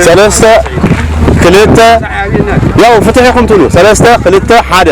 ሰለስተ፣ ክልተ፣ ያው ፍትሕ ኢኹም ትብሉ። ሰለስተ፣ ክልተ፣ ሓደ።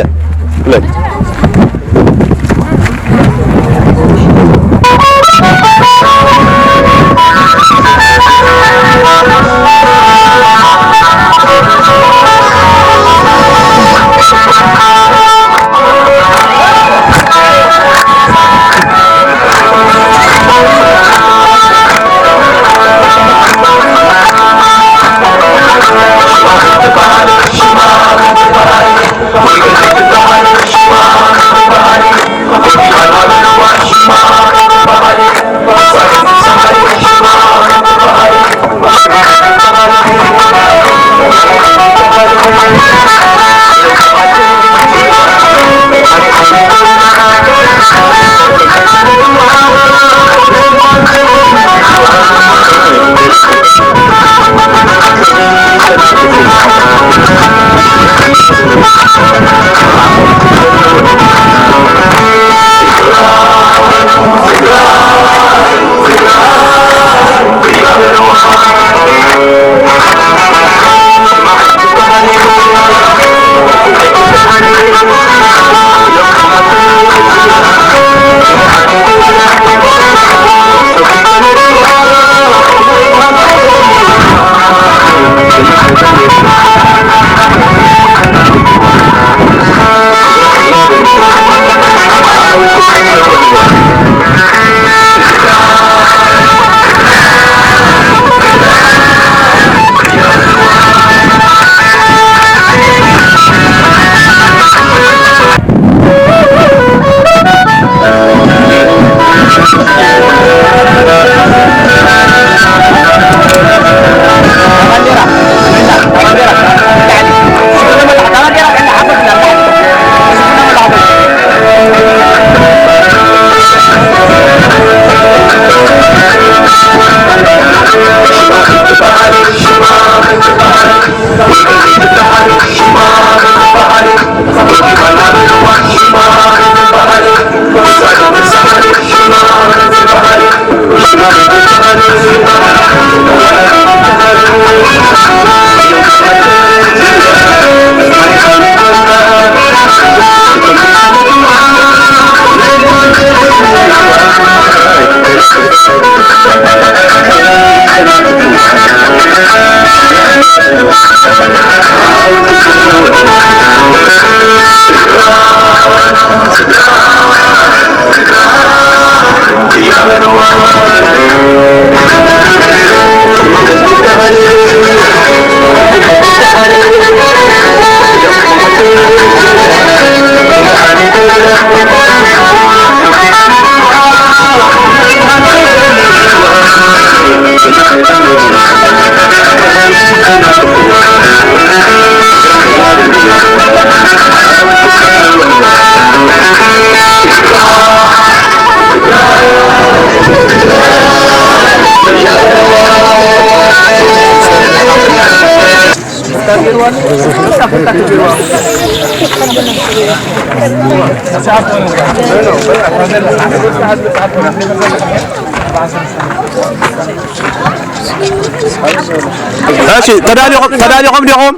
እሺ፣ ተዳሊኹም፣ ተዳሊኹም ዲኹም?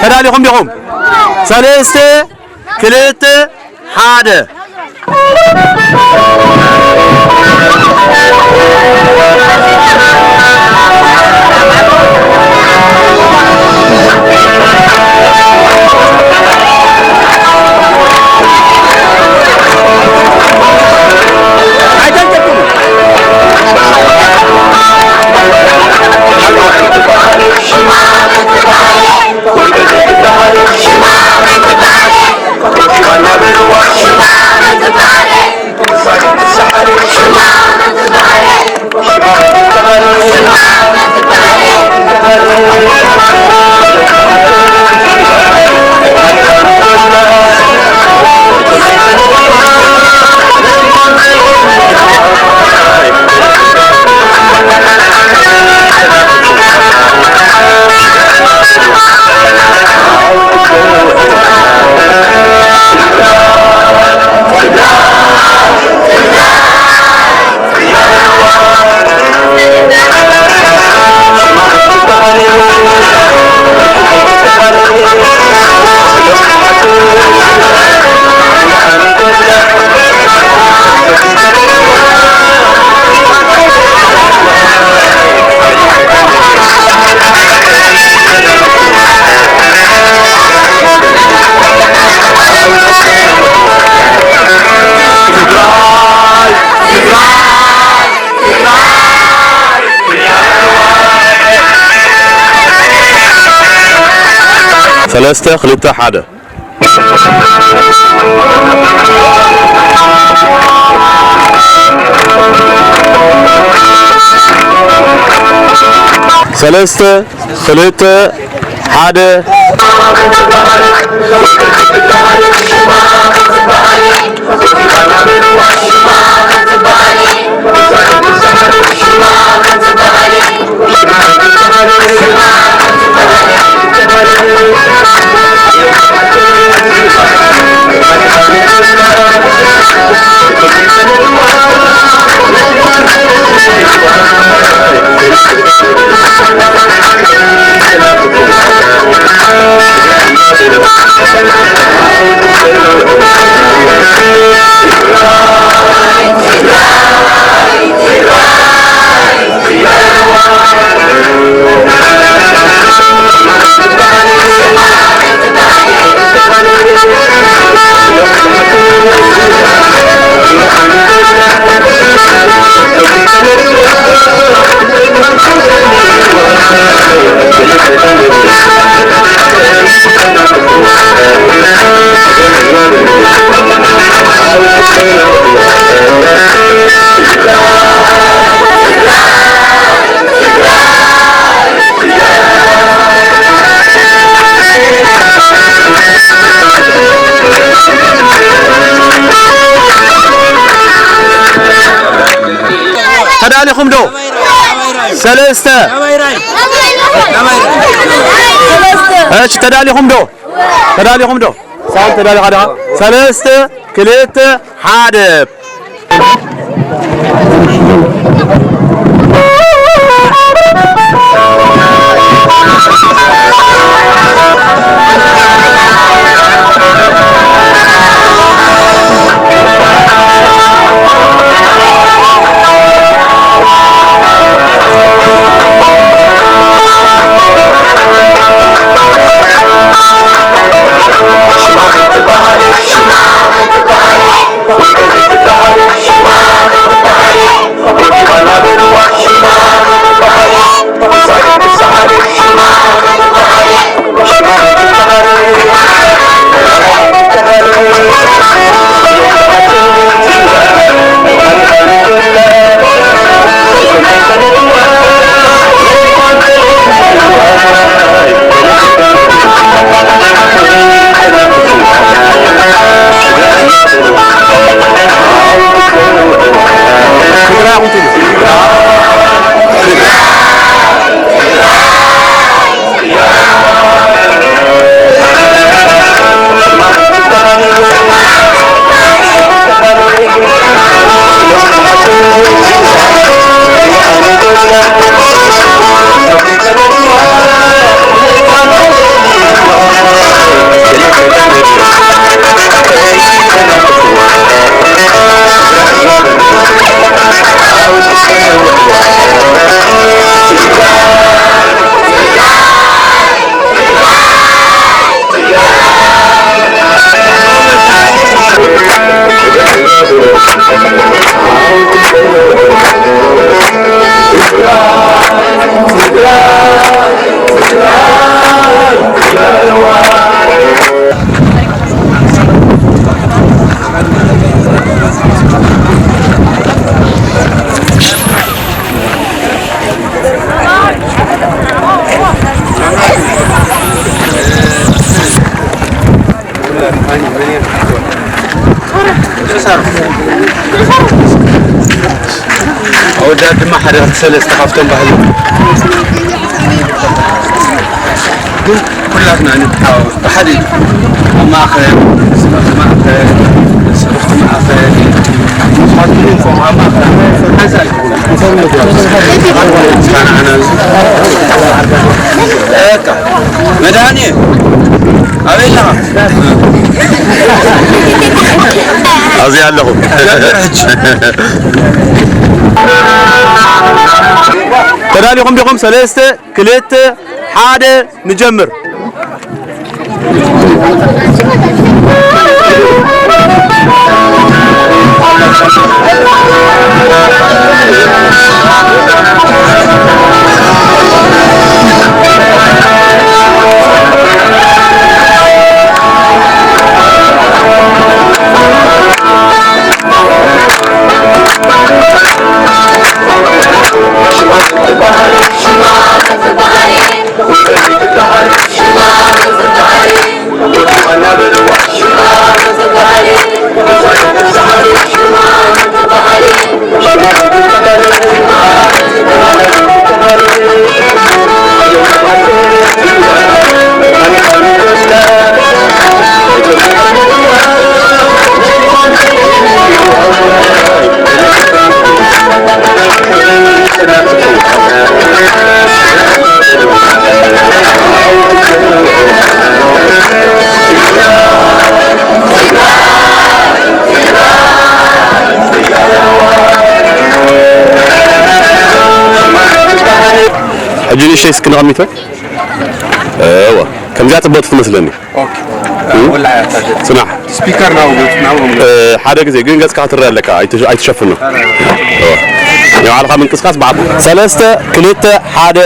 ተዳሊኹም ዲኹም? ሰለስተ፣ ክልተ፣ ሓደ። ሰለስተ፣ ክልተ፣ ሓደ። ሰለስተ፣ ክልተ፣ ሓደ። ተዳሊኹም ዶ? ሰለስተ። እሺ፣ ተዳሊኹም ዶ? ተዳሊኹም ዶ? ሳም ተዳሊኻ ዲኻ? ሰለስተ፣ ክልተ፣ ሓደ። ኣወዳት ድማ ሓደ ክልተ ሰለስተ ካብቶም ባህሊ ግን ኩላትና ንተሓባበር ብሓደ እዩ። ኣብ ማእኸል፣ ስራሕቲ ማእኸል፣ ስራሕቲ ማእኸል፣ ንስኻትኩም ኢኹም ኣብ ማእኸል ሓንሳእ ኣይትኹኑ። እስካና ኣና እዚ በቃ መድሃኔ ኣበይ ኣለኻ? ኣብዚ ኣለኹ። ጀምር ሕጂ። ተዳሊኹም ዲኹም? ሰለስተ፣ ክልተ፣ ሓደ፣ ንጀምር። እሺ፣ እስኪ ንቐሚቶ። እወ፣ ከምዚኣ ጽብቕቲ ትመስለኒ። ኦኬ። እም? ወላሂ ኣታ ጀ-፣ ጽናሕ። ስፒከር ናብኡ ገጽ፣ ናብኡ ገጽ። እ፣ ሓደ ግዜ ግን ገጽካ ክትረአ ኣለካ፣ ኣይትሽ-፣ ኣይትሸፍኖ። ኧረ፣ ኧረ። እወ። ናይ ባዕልኻ ምንቅስቃስ ብዓ-፣ ሰለስተ፣ ክልተ፣ ሓደ።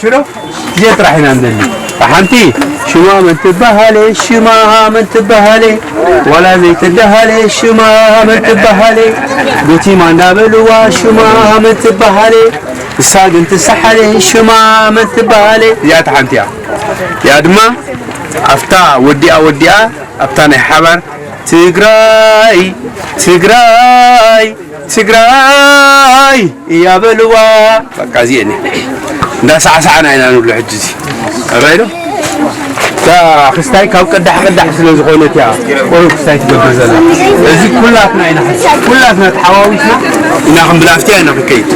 ሽሮ ክልተ ጥራሕ ኢና ንደሊ። ሓንቲ ሽማ መን ትበሃለ? ሽማ መን ትበሃለ? ዋላ ዘይትደሃለ ሽማ መን ትበሃለ? ጉቲማ እንዳበልዋ ሽማ መን ትበሃለ? እሳ ግን ትሰሓለ ሽማ መን ትበሃለ? እዚኣ እታ ሓንቲ እያ። እዚኣ ድማ ኣብታ ወዲኣ ወዲኣ ኣብታ ናይ ሓባር ትግራይ ትግራይ ትግራይ እያ በልዋ። በቃ እዚአን እየን። እንዳሳዕሳዕና ኢና ንብሎ ሕጂ እዚ። ኣራይ ዶ? እታ ክስታይ ካብ ቅዳሕ ቅዳሕ ስለ ዝኾነት እያ ቁሩብ ክስታይ ትገብር ዘላ። እዚ ኩላትና ኢና ሕጂ፣ ኩላትና ተሓዋዊስና ኢና ክንብል ኣብቲ ኢና ክንከይድ።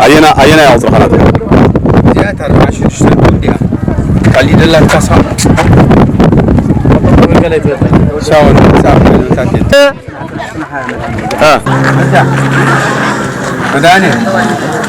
ኣየና-፣ ኣየናይ ኣቑፅርኻ ናትካ? እዚኣ እታ ኣርባዓ ሽዱሽተ እያ። ካሊእ ደላ ትካሳ። ሳውን፣ ሳውን፣ ሳውን። እ። መድኃኔ።